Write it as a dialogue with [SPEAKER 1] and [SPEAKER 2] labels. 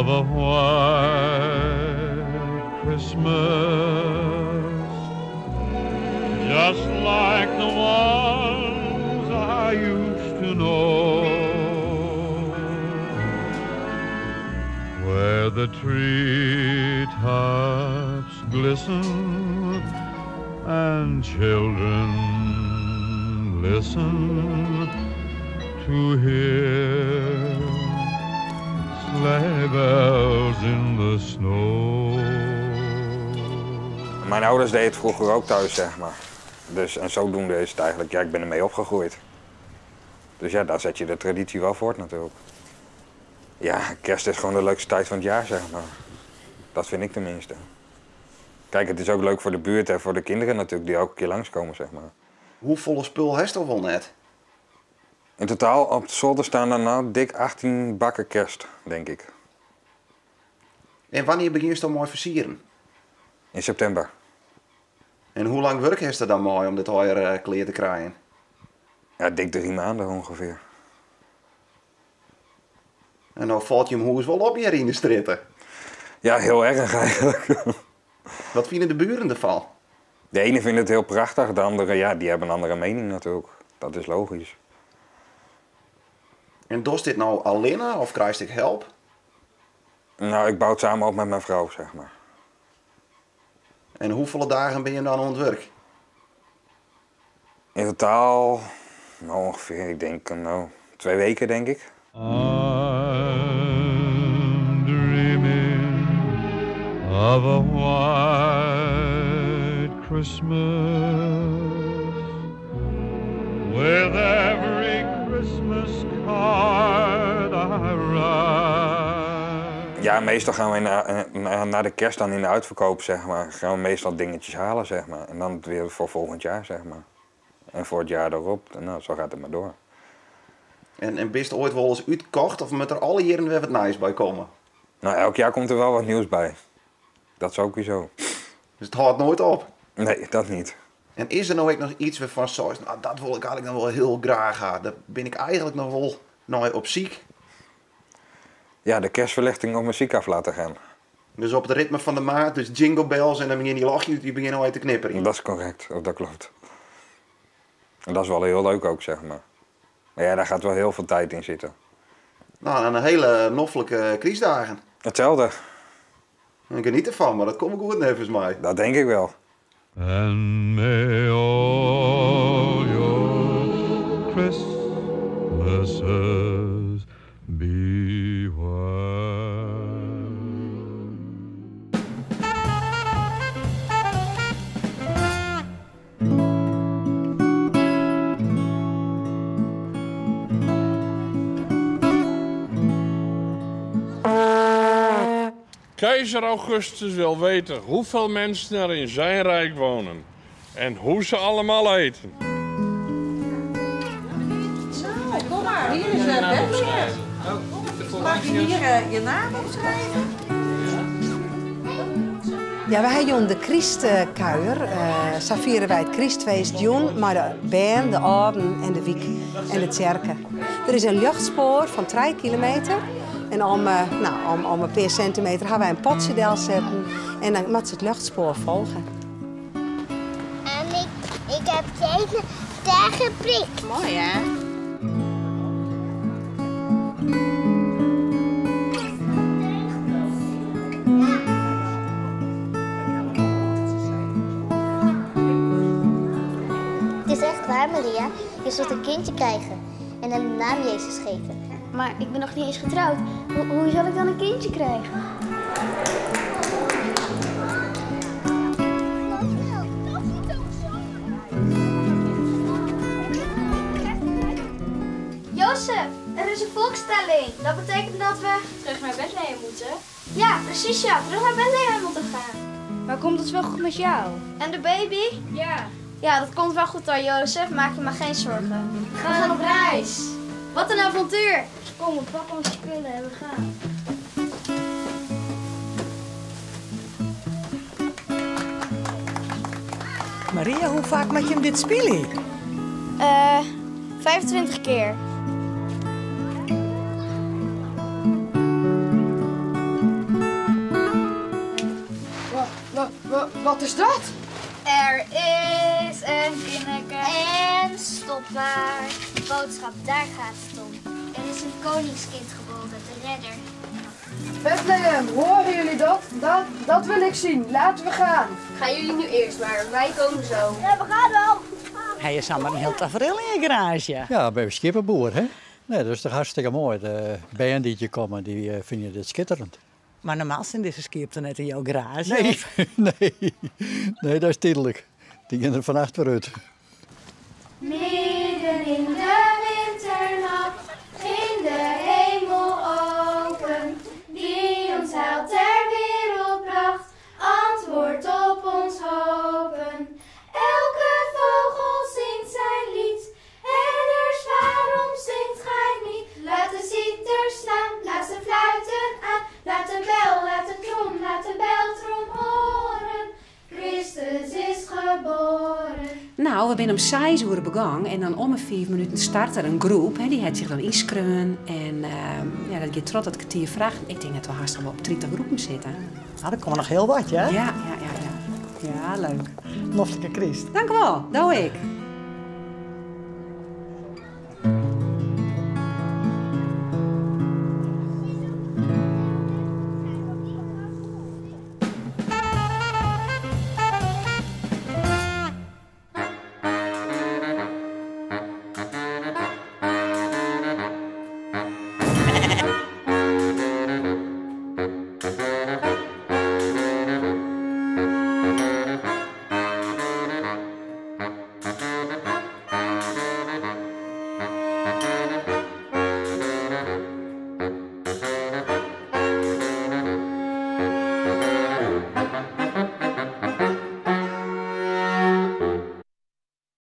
[SPEAKER 1] of a white Christmas, just like the ones I used to know, where the treetops glisten and children listen to hear sleigh bells in the snow.
[SPEAKER 2] Mijn ouders deden het vroeger ook thuis, zeg maar. Dus, en zodoende is het eigenlijk, ja, ik ben ermee opgegroeid. Dus ja, daar zet je de traditie wel voort natuurlijk. Ja, kerst is gewoon de leukste tijd van het jaar, zeg maar. Dat vind ik tenminste. Kijk, het is ook leuk voor de buurt en voor de kinderen natuurlijk, die elke keer langskomen, zeg maar.
[SPEAKER 3] Hoe volle spul heeft er wel net?
[SPEAKER 2] In totaal op de zolder staan er nou dik 18 bakken kerst, denk ik.
[SPEAKER 3] En wanneer begin je dan mooi versieren?
[SPEAKER 2] In september.
[SPEAKER 3] En hoe lang werk is er dan mooi om dit alweer kleer te krijgen?
[SPEAKER 2] Ja, dik 3 maanden ongeveer.
[SPEAKER 3] En nou valt je hem hoes wel op hier in de stritten.
[SPEAKER 2] Ja, heel erg eigenlijk.
[SPEAKER 3] Wat vinden de buren ervan?
[SPEAKER 2] De ene vindt het heel prachtig, de andere, ja, die hebben een andere mening natuurlijk. Dat is logisch.
[SPEAKER 3] En dost dit nou alleen of krijg ik hulp?
[SPEAKER 2] Nou, ik bouw het samen op met mijn vrouw, zeg maar.
[SPEAKER 3] En hoeveel dagen ben je dan aan het werk?
[SPEAKER 2] In totaal, nou, ongeveer, ik denk, nou, 2 weken, denk ik.
[SPEAKER 1] I'm dreaming of a white Christmas, with every Christmas card I write.
[SPEAKER 2] Ja, meestal gaan we na de kerst dan in de uitverkoop, zeg maar. Gaan we meestal dingetjes halen, zeg maar. En dan weer voor volgend jaar, zeg maar. En voor het jaar erop, nou, zo gaat het maar door.
[SPEAKER 3] En bist je ooit wel eens uitkocht of moet er alle jaren weer wat nieuws bij komen?
[SPEAKER 2] Nou, elk jaar komt er wel wat nieuws bij. Dat is ook weer zo.
[SPEAKER 3] Dus het houdt nooit op?
[SPEAKER 2] Nee, dat niet.
[SPEAKER 3] En is er nou ook nog iets waarvan zo is, nou, dat wil ik eigenlijk nog wel heel graag hebben. Daar ben ik eigenlijk nog wel nou, op ziek.
[SPEAKER 2] Ja, de kerstverlichting op muziek af laten gaan.
[SPEAKER 3] Dus op het ritme van de maat, dus jingle bells en dan begin die lachjes, die beginnen al te knipperen.
[SPEAKER 2] Dat is correct, of dat klopt. En dat is wel heel leuk ook, zeg maar. Maar ja, daar gaat wel heel veel tijd in zitten.
[SPEAKER 3] Nou, en een hele noffelijke kerstdagen.
[SPEAKER 2] Hetzelfde.
[SPEAKER 3] En geniet ervan, maar dat komt goed nevens mij.
[SPEAKER 2] Dat denk ik wel.
[SPEAKER 1] And may all your Christmases be white.
[SPEAKER 4] Keizer Augustus wil weten hoeveel mensen er in zijn rijk wonen en hoe ze allemaal eten.
[SPEAKER 5] Zo, kom maar, hier is Bethlehem. Mag je hier je naam opschrijven?
[SPEAKER 6] Ja, wij hebben de Christkuier. Zo vieren wij het Christfeest jong, maar de bern, de ouden en de wiek en de tjerken. Er is een luchtspoor van 3 kilometer. En om een paar centimeter gaan wij een potje zetten en dan moet ze het luchtspoor volgen.
[SPEAKER 7] En ik heb deze daar geprikt.
[SPEAKER 5] Mooi, hè?
[SPEAKER 7] Het is echt waar, Maria. Je zult een kindje krijgen en hem de naam Jezus geven.
[SPEAKER 8] Maar ik ben nog niet eens getrouwd. Hoe zal ik dan een kindje krijgen? Jozef, er is een volkstelling. Dat betekent dat we
[SPEAKER 9] terug naar Bethlehem moeten.
[SPEAKER 8] Ja, precies ja. Terug naar Bethlehem moeten gaan.
[SPEAKER 9] Maar komt het wel goed met jou?
[SPEAKER 8] En de baby?
[SPEAKER 9] Ja.
[SPEAKER 8] Ja, dat komt wel goed hoor, Jozef. Maak je maar geen zorgen. We gaan op reis. Wat een avontuur!
[SPEAKER 9] Kom, we pakken onze spullen en we gaan.
[SPEAKER 10] Maria, hoe vaak maak je hem dit spelen?
[SPEAKER 8] 25 keer.
[SPEAKER 11] Wat is dat?
[SPEAKER 8] Er is een kinneke. En stop maar. Boodschap, daar gaat het om. Er is een koningskind geboren, de redder.
[SPEAKER 11] Bethlehem, horen jullie dat? dat? Dat wil ik zien. Laten we gaan.
[SPEAKER 12] Gaan jullie nu eerst maar, wij komen zo.
[SPEAKER 8] Ja, we gaan al.
[SPEAKER 10] Hij is allemaal een heel tafereel in je garage.
[SPEAKER 13] Ja, bij een schipperboer, hè? Nee, dat is toch hartstikke mooi. De band die hier komen, die vinden dit schitterend.
[SPEAKER 10] Maar normaal zijn deze skiën net in jouw garage?
[SPEAKER 13] Nee, nee, nee, dat is tijdelijk. Die gaan er vannacht weer uit.
[SPEAKER 8] Midden in de winternacht ging de hemel open, die ons heil ter wereld bracht, antwoord op ons hopen. Elke vogel zingt zijn lied, herders, waarom zingt gij niet? Laat de citer slaan, blaas de fluiten aan, laat de bel, laat de trom, laat de beltrom horen. Christus is geboren.
[SPEAKER 6] Nou, we zijn om 6 uur begonnen en dan om de 5 minuten start er een groep. Hè, die heeft zich dan inschreven en ja, dat je trots dat kwartier vraagt. Ik denk dat we haast al op 30 groepen zitten.
[SPEAKER 10] Nou, dat komt nog heel wat, hè?
[SPEAKER 6] Ja, ja, ja, ja.
[SPEAKER 10] Ja, leuk. Noflijke Christ.
[SPEAKER 6] Dank u wel, doe ik.